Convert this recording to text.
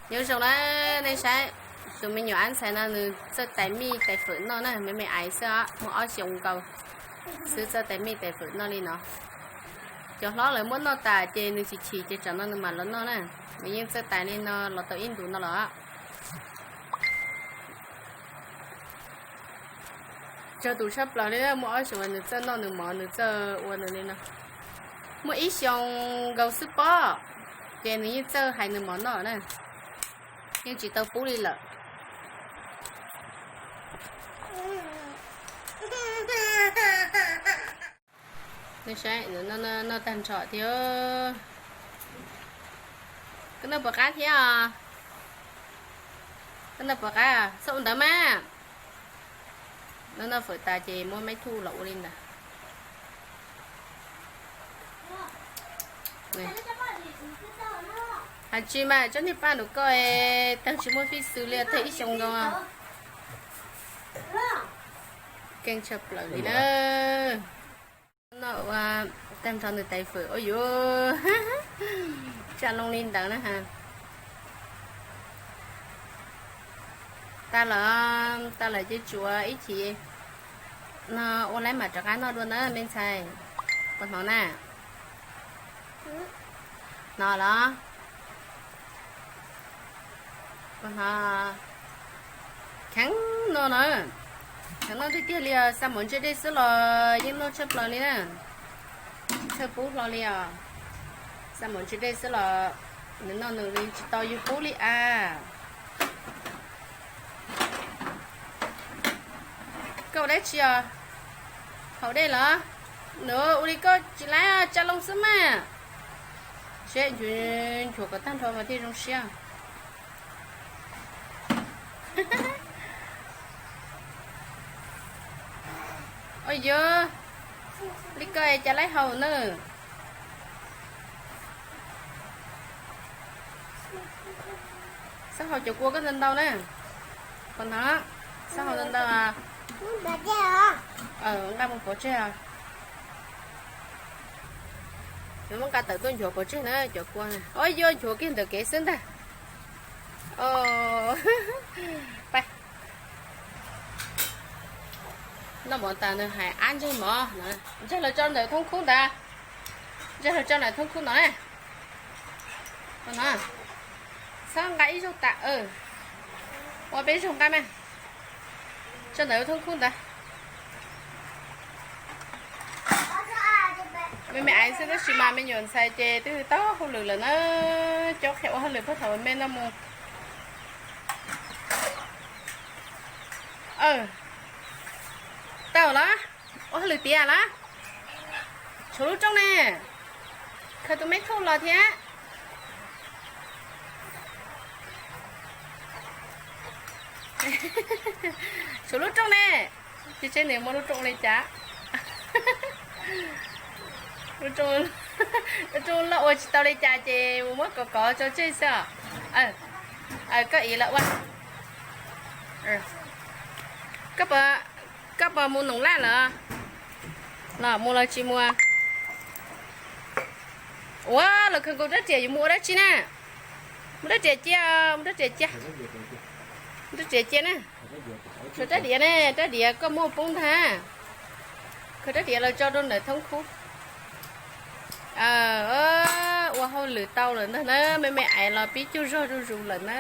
Nyob zoo na, nej saib, tus me nyuam ab ntxhais no nws txawj tais mij tais fawm noj na, me me aiv xwb os, muaj ob xyoos nkaus xwb txawj tais mij tais fawm noj li no. Cov hlob lawv muab noj tas ces nws chim chim ces tsam no nws mam los noj na. Nws yeej txawj tais li no los tau ib ntus no los. Tsawg tus tshaj plaws li, muaj ob xyoos nws txawj noj nws mov, nws txawj ua nws li no. Muaj ib xyoos nkaus xwb pob, ces nws yeej txawj hais nws mov noj na, yeej tsis tau pub li lawm. Nej saib, noj tag nrho thiab. Koj noj puas qab thiab os? Koj noj puas qab? Txhob ua ntawd mas. Noj noj fawm tas ces muab maib thuj los ua li ntawd. Hais tsis mas tsob niag paj nus koj tag tsis muaj fij xws li, tag ib xyoos nkaus. Keej tshaj plaws li na. Noj ua tag nrho nws tais fawm, ua yuav tsa loo li ntawd na ha. Tag lawm, tag lawm ces tsuav ib chim no ua laib mam rov qab noj dua na me ntxhais. Puas hnov na? Hnov los? Puas hnov? Kheev no na, kheev noj tiag tiag li os, xa mov ntse dej xwb los yeej noj tshaj plaws li na. Txhawj pub hlo li os, xa mov ntse dej xwb los nws noj nws li tsis tau yus pub li as. Koj ua dab tsi os? Haus dej los? Nws ua li koj tsis laib tsa loo xwb mas. Seb nchuav kom tag nrho mas thiaj zoo siab. Ua yuav li koj cas laib haus na. Xab haus cov kua koj ntau ntau na. Qhov no, xab haus ntau ntau. Nqa mus pov tseg. Nws muab nqa tawm tuaj nchuav pov tseg na cov kua. Ua yuav nchuav kiag ntawm kev xwb ntag. Noj mov tas nws hais ab ntseg mov, ntseg los tso ntawm thoob khub ntawd, ntseg los tso ntawm thoob khub no na. Txhob nqa ib zaug tas, ua peb zaug nqa mas, tso ntawm thoob khub ntawd. Me me aiv xwb tab sis mas me nyuam ntxhais ces twb taug hauj lwm lawm na, cov qhia ua hauj lwm puag thaum me no mus. Tau los, ua hauj lwm tiav los. Tshuav lub rooj ne, khaws tus me thuj los thiab. Tshuav lub rooj ne, tsis tseb nws muaj lub rooj li cas. Lub rooj loj ua tsis tau li cas ces mus muab kov kov tso tseg xwb os. Koj ib los ua. Koj puas mus noom laj lawm? Los mus los tsis mus? Ua los khaws nkaus rab riam yuav mus ua dab tsi na? Mus rab riam cia, mus rab riam cia. Mus rab riam cia na. Tshuav rab diav ne, rab diav koj muab poob ntag. Khaws rab diav los tso rau ntawm thoob khub. Ua hauj lwm tau lawm ntag na, me me aiv los pib cuag zog zuj zus lawm na.